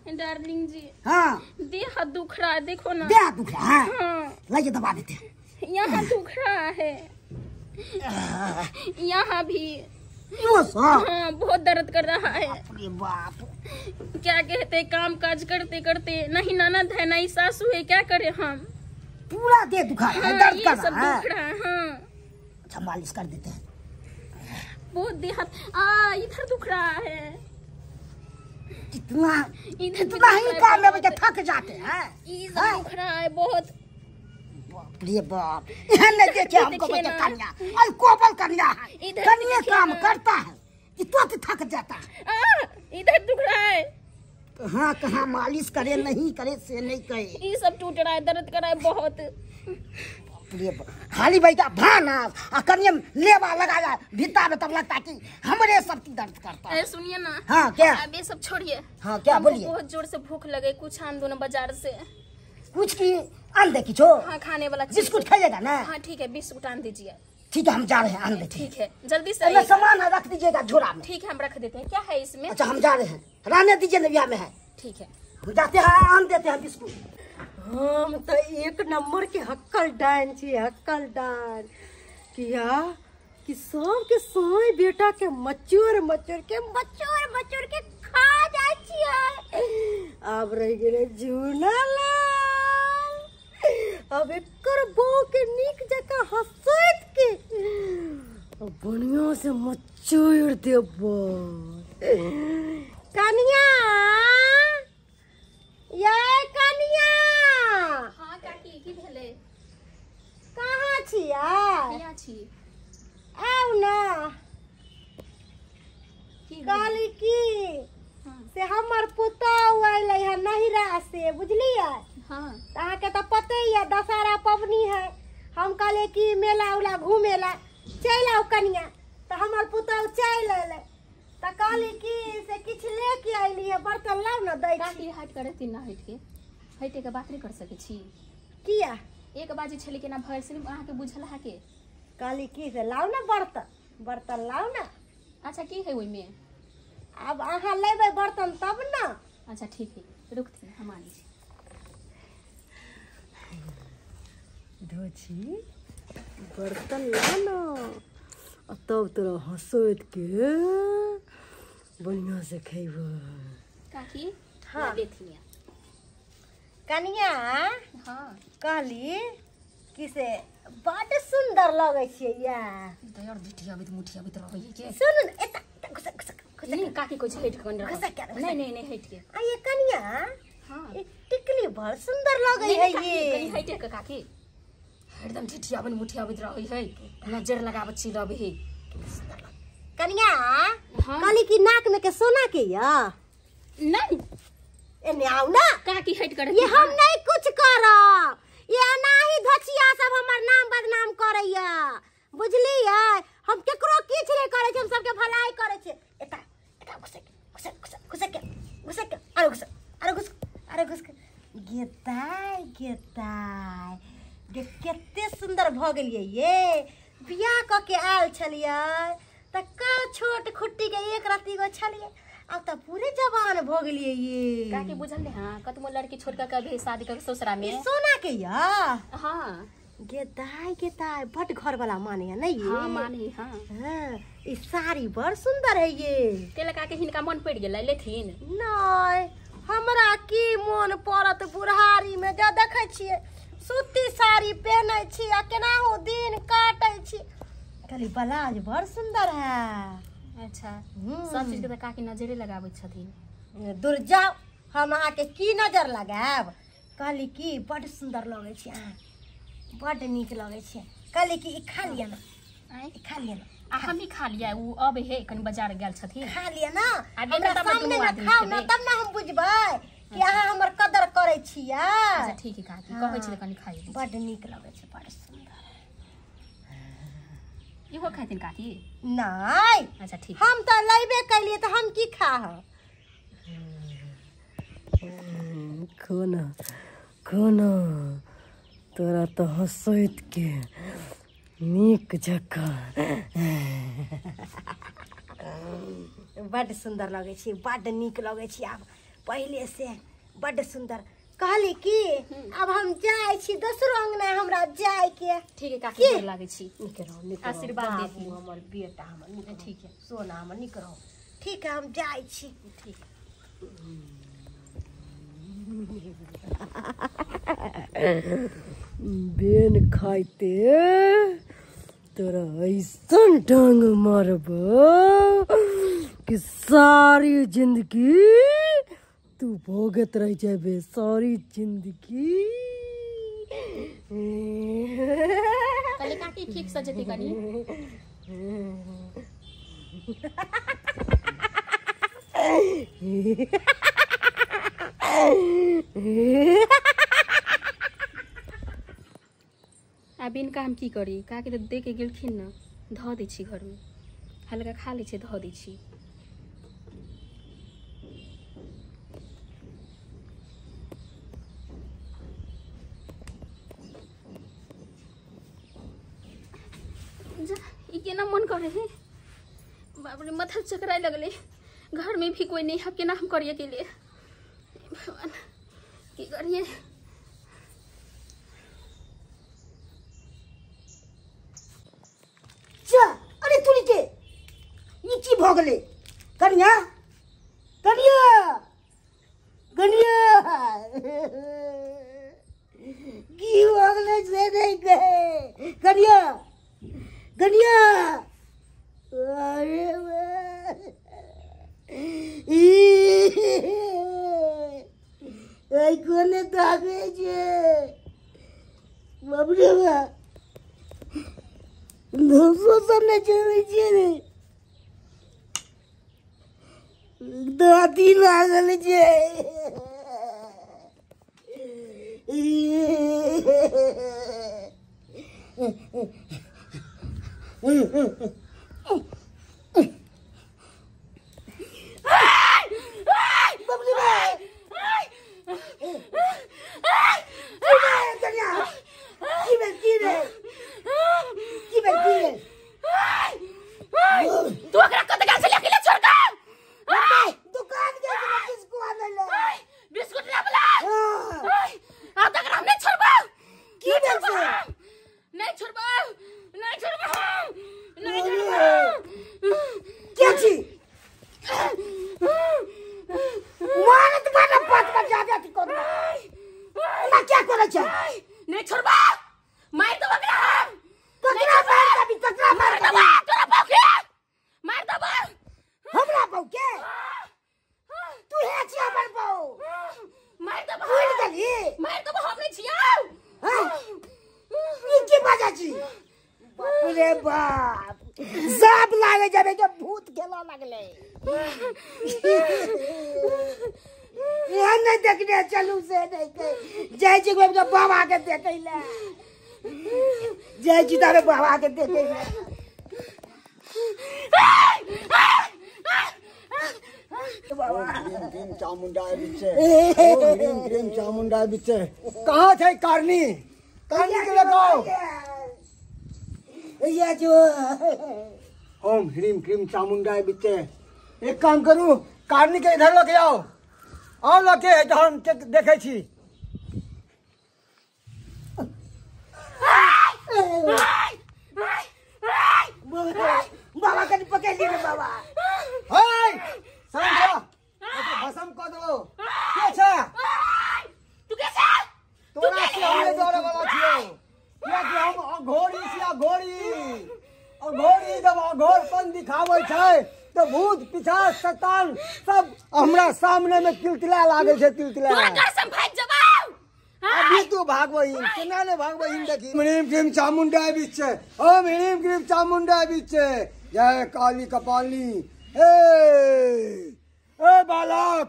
Darling जी। हाँ, देह हाथ दुख रहा है, देखो ना। देह हाथ दुख रहा है? हाँ। लाइए दबा देते हैं। यहाँ दुख रहा है, यहाँ भी। हाँ, बहुत दर्द कर रहा है। अरे बाप, क्या कहते, काम काज करते करते नहीं ननद है नहीं सासू है, क्या करे हम? पूरा देह दुखा रहा है, दर्द कर सब रहा है। दुख रहा है। हाँ। अच्छा मालिश कर देते हैं। बहुत देह हाथ इधर दुख रहा है। इतना इधर इतना ही काम में बच्चे थक जाते हैं। इधर दुख रहा है बहुत। बाप रे बाप, यहाँ नहीं देखे हमको बच्चे कन्या, अरे कोबल कन्या है, कन्या काम करता है कि तो थक जाता है। इधर दुख रहा है। कहाँ कहाँ मालिश करे नहीं करे से नहीं कहे। ये सब टूट रहा है, दर्द कर रहा है बहुत। खाली बैठा भाना आ कन्या लेवा लगाया भीतर में, तब लगता कि हमरे सब दर्द करता है। सुनिए ना। हाँ क्या? अब ये सब छोड़िए। हाँ क्या बोलिए? बहुत जोर से भूख लगे, कुछ आन दो ना बाजार से। कुछ की आन दे किछो? हाँ, खाने वाला बिस्कुट खाइएगा ना? हाँ ठीक है, बिस्कुट आन दीजिए। ठीक है, हम जा रहे हैं, आन देते। ठीक है, जल्दी से सामान रख दीजिएगा झोला में। ठीक है, हम रख देते हैं। क्या है इसमें? अच्छा हम जा रहे हैं, रहने दीजिए नविया में है। ठीक है, हम जाते हैं, आन देते हैं बिस्कुट। हम तो एक नंबर के हक्कल डान छी, हक्कल डान किया कि सब के सोई बेटा के मचोर मचोर के मचोर मचोर के खा जाय छियै। आब रह गेलै जूना लाल, अब एकर बहू के नीक जकाँ हंसैत के बढ़िया से मचोर देबो। कनिया, ये कनिया। हाँ काकी, की भेलै? कहाँ छियै? यहाँ छी। आउ ना। कहली की से हमर पुतहु अयलै हँ नहिरा से, बुझलियै? हाँ। अहाँके तऽ पते यऽ दशहरा पबनी है। हम कहलियै कि मेला उला घूमेला चलि आउ कनिया, तऽ हमर पुतहु चलि अयलै। तऽ कहली कि से किछु लेके अयली है, बर्तन लाउ ने दै छी। हट करे तीन ना हट के हटे के बात नहीं कर सकै छी। किया? एक बाजे छलै केना भरि से अहाँके बुझल है के? कहली कि से लाउ ने बर्तन, बर्तन लाउ ने। अच्छा की है ओहिमे? आब अहाँ लेबै बर्तन तब ना। अच्छा ठीक है, रुकथिन हम आनै छी। धोछी बर्तन लाउ ना, तब तोरा हंसैत के बढ़िया से खेबो। काकी हाँ देथिन। कनिया हाँ कहली कि से बड सुंदर लगै छियै या। दयर ढिठियाबैत मुठियाबैत रहै के। सुन न एता घुसक घुसक घुसक। नहीं काकी कोइ हटि के घुसक के। नहीं नहीं नहीं हटि के। आ ये कनिया हाँ ई टिकली बड़ सुंदर लगै है ये। कनी हटि के काकी हरदम ढिठियाबैत मुठियाबैत रहै है, नजर लगाबैत छी रहै है। कनिया कहली कि नाक में के सोना के या? नहीं एने आउ ना। काकी हट कर। ये हम नहीं कुछ करब, ये अनाही धचिया सब हमर नाम बदनाम करैया, बुझलियै? हम केकरो किछु नहि करै छी, हम सबके भलाई करै छी। एता एता घुसक घुसक घुसक घुसक घुसक, आरो घुसक आरो घुसक आरो घुसक। गेताय गेताय देख कते सुंदर भऽ गेलियै ये। बियाह कऽ के आयल छलियै तऽ कौ छोट खुट्टी के एक रत्ती गो छलियै, अब तऽ पूरे जवान भऽ गेलियै ये। काकी बुझल ने? हाँ कतबो लड़की छोड़ के कभी शादी कर ससुरा में सोना के या। हाँ गेताय गेताय बड घर वाला माने है नहीं ये? हाँ माने। हाँ हाँ, ई साड़ी बड़ सुंदर है ये। तेला काकी हिनका मन पड़ गेलै लेथिन? नहीं हमरा की मन पड़त, बुढ़ारी में जा देखै छियै सूती साड़ी पहनै छी आ केनाहु दिन काटै छी। कहली ब्लाउज बड़ सुंदर है। अच्छा सब चीज के तऽ काकी नजरे लगाबै छथिन। दूर जाओ, हम अहाँके की नजर लगायब? कहली कि बड सुंदर लगै छी अहाँ, बड नीक लगै छै। कहली कि ई खा लिअ ना, ई खा लिअ ना। आ हम भी खा लिअ, उ अबै है कनी बाजार गेल छथिन। खा लिअ ना, हमरा सामने ना खाउ ना तब ना हम बुझबै कि अहाँ हमर कदर करै छियै। अच्छा ठीक है काकी, कहै छी तऽ कनी खाइ। बड नीक लगै छै, बड सुंदर। इहो खाथिन काकी? नहीं। अच्छा ठीक। हम तऽ लैबे कैलियै तऽ हम की खाहब? खाना खाना तोरा तऽ हंसैत के नीक जकाँ बड सुन्दर लगै छै, बड नीक लगै छै। आब पहिले से बड्ड सुंदर। कहली कि अब हम जाय छी दोसरो अंगना हमरा जाय के। ठीक है काकी, गोर लागै छी। नीक रहो, नीक रहो आशीर्वाद देती हमर बेटा हमर। नीक, ठीक है सोना हमर, नीक रहो। ठीक है, हम जाय छी। ठीक। बेन खाइते तोरा ऐसन ढंग मारबो कि सारी जिंदगी तू भोगत रह जाबे, सारी जिंदगी। कली काकी ठीक से जेती कनी। आब इनका हम की करी? काकी तऽ दे के गेलखिन न, धऽ दै छी घरमे, हल्का खा लै छै, धऽ दै छी। जा, ई केना मन करे है? बाप रे, माथा चकराए लगले। घर में भी कोई नहीं है, केना हम करिए के लिए? भगवान की करिए? जा, अरे तुरी के ई की भ गेलै? कनिया, कनिया, कनिया, की भ गेलै से नहीं कहे। कनिया, कनिया, अरे ई कोने दागे छे? बाप रे बाप, दोसो सब नहि चलै छियै रे, दाँती लागल छै। बाप रे बाप, कनिया, की भेल? की भेल? की भेल? की भेल? तू ओकरा कत गेल छले अकेले छोड़ के? दुकान गेल छलै बिस्कुट आनै ले। बिस्कुट लाबला? आ तक हम नहीं छोड़बो। की भेल से? नहीं छोड़बो, नहीं छोड़बो, नहीं छोड़बो। के छी? मारत मारत पात पर जादे अथी करू। ना क्या करै छै? नहीं छोड़बो, मार देबो ओकरा हम। ककरा मार देबी? ककरा मार देबी? तोरा बाप के मार देबो। हमरा बहू के? तू हे छी हमर बहू। मार देबो। भूल गेली? मार देबो, हम नहीं छियौ। ई की बाजै छी? बाप रे बाप, साप लागे जाबे के भूत खेला लगले। एहन नहीं देखने चलू से नहीं के जाइ छी बाबा के देखै ले, जाइ छी तारे बाबा के देखै ले। ओम ह्रीं चामुंडा विच्चे, ओम ह्रीं क्रीम चामुंडा विच्चे। कहाँ छै कारनी? कारनी के लगाओ। ये जो ओम ह्रीं क्रीम चामुंडा विच्चे। एक काम करू, कारनी के इधर लके आओ, आओ लके, तो हम देखै छी। बाबा कनी पकड़ लिए बाबा। हे सांझा, भस्म क दो। के छै? तू के छै? तोरा से हम डरे वाला छियौ, कियाकि हम अघोरी छी। अघोरी, अघोरी जब अघोरपन दिखाबै छै तो भूत पिशाच शैतान सब हमरा सामने में तिलतिला लागै छै, तिलतिला। तोरा घर से भाग जबाउ। अभी तू भागबही केना ने भागबही? देखी ह्रीं क्रीम चामुंडा विच्चे, ओम ह्रीं क्रीम चामुंडा विच्चे, जय काली कपाली। ए ए बालक,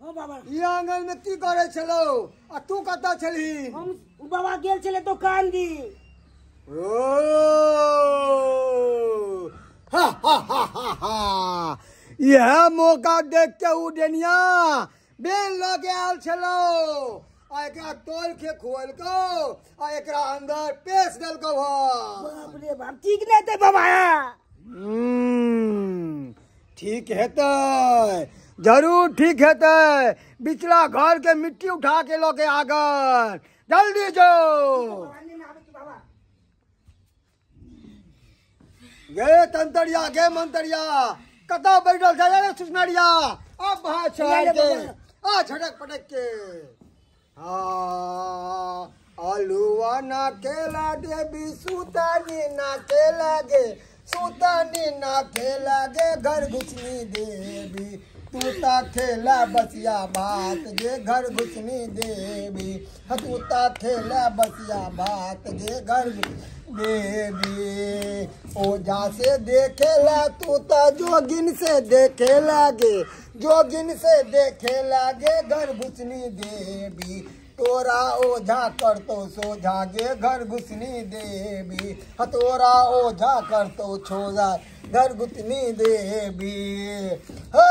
ओ बाबा, ई आंगन में की करे छलो आ तू कतऽ छलही? हम बाबा गेल छले दुकान दी। ओ हा हा हा हा हा, यह मौका देख के उ डेनिया बेल लऽ के आयल छलो आ एकरा तोल के खुएलको आ एकरा अंदर पेश देलको। बाप रे बाप, ठीक नहीं थे बाबा। ठीक हेतै। जरूर ठीक हेतै। बिचला घर के मिट्टी उठा के लऽ के आगन, जल्दी जो। गे तंतरिया गे मंतरिया कतऽ बैठल छै रे सुसनरिया? अब बाहर छड़ के आ झटक पटक के। हाँ आलुआ ना केला देवी सुतानी ना केला गे, सुतानी ना खेला गे घर घुसनी देवी, तूता खेला बसिया भात गे घर घुसनी देवी, तूता खेला बसिया भात गे घर देवी। ओझा से देखेला तूता जोगिन से देखे लागे, जोगिन से देखे लागे घर घुसनी देवी, तोरा ओझा करतो सोझा गे घर घुसनी देवी, तोरा ओझा करतो छोझा घर घुसनी देवी। हे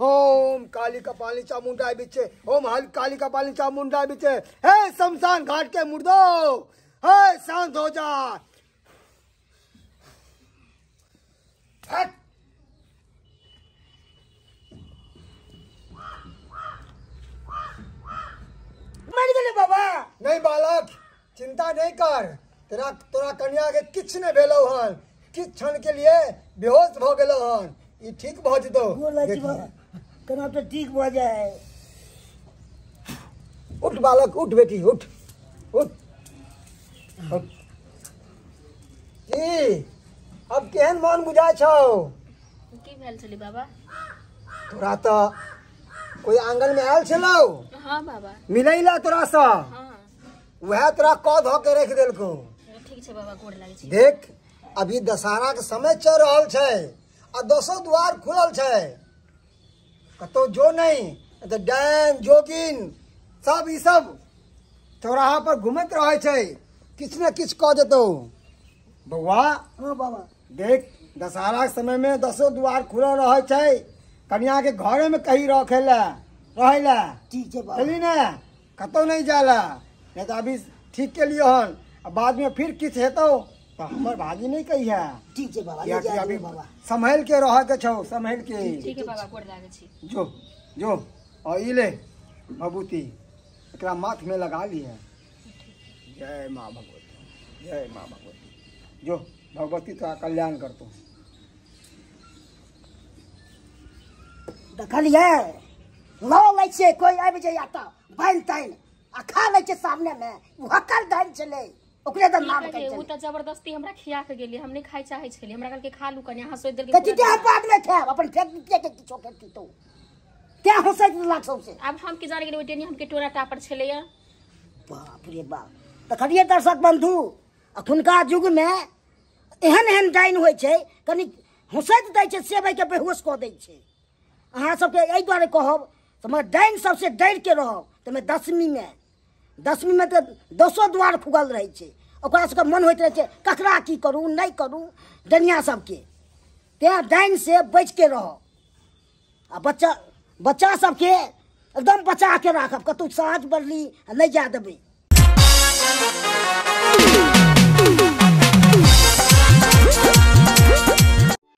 ओम काली कपाली चामुंडा बिचे, ओम हल काली कपाली चामुंडा बिचे। हे शमशान घाट के मुर्दो, हे शांत हो जा। मर गेलै बाबा। नहीं बालक चिंता नहीं कर, तेरा तोरा कन्या के किछ नहीं भेलौ हन, किछ क्षण के लिए बेहोश भ गेलौ हन, ई ठीक भ जेतौ। केना तो ठीक भ जाए। उठ बालक उठ बेटी उठ उठ। की अब केहन मन बुझाइ छौ? की भेल छलै बाबा? तोरा त कोई आंगन में आयल छलौ? हाँ बाबा। मिलैला तोरा सँ? हाँ। वएह तोरा कऽ धऽ के रखि देलकौ। ठीक छै बाबा, गोर लागै छी। देख अभी दशहरा के समय चल रहल छै आ दसो द्वार खुलल छै, कतौ जो नहीं तऽ डायन जोगिन सब ई सब चौराहा पर घूमैत रहै छै, किछु ने किछु कऽ देतौ। बौआ। हाँ बाबा। देख दशहरा के समय में दसो द्वार खुलल रहै छै, कन्या के घरे में कहीं रखे ला रहे ला। ठीक है बाबा। चली ना कतौ नहीं जाला, नहीं तो अभी ठीक के लिए हन आ बाद में फिर किछु हेतौ तो हमर भागी नहीं कही है। ठीक है बाबा। अभी संभल के रह के छौ, संभल के। ठीक है बाबा, गोर लागै छी। जो जो और ई ले भभूति एकरा माथ में लगा लिहे। जय माँ भगवती, जय माँ भगवती। जो भगवती तोरा कल्याण करतौ। देखलियै लऽ लै छियै, कोइ आबि जाइया तऽ बान्हि तानि आ खा लै छै सामने मे, ओ हकल दानि छलै ओकरे तऽ नाम कहै ओ छलै। तऽ जबरदस्ती हमरा खिया के गेलै, हम नहि खाइ चाहै छलियै, हमरा कहलकै खा लू कनि, अहाँ सोचि देलकै। कथी ते हम बाद मे खायब, अपन फेक दितियै के किछो खेती तो तें हँसैत देलक सौंसे। आब हम की जाने गेलियै ओहि टेनी हमके टोरा टापर छलैया। बाप रे बाप। देखलियै दर्शक बंधु, अखुनका युग मे एहन एहन डाइन होइ छै, कनि हँसैत दै छै सेबैके बेहोश कऽ दै छै। अहाँ सबके एहि दुआरे कहब तऽ डाइन सबसँ डरिके रहब। ताहिमे दसमीमे तऽ दसो द्वार खुगल रहै छै, ओकरा सबके मन होइत रहै छै ककरा की करू नहि करू डनिया सबके, तेँ डाइनसँ बचिके रहब। आ बच्चा बच्चा सबके एकदम बचा के राखब, कतहु साँझ बरली नहि जाय देबै।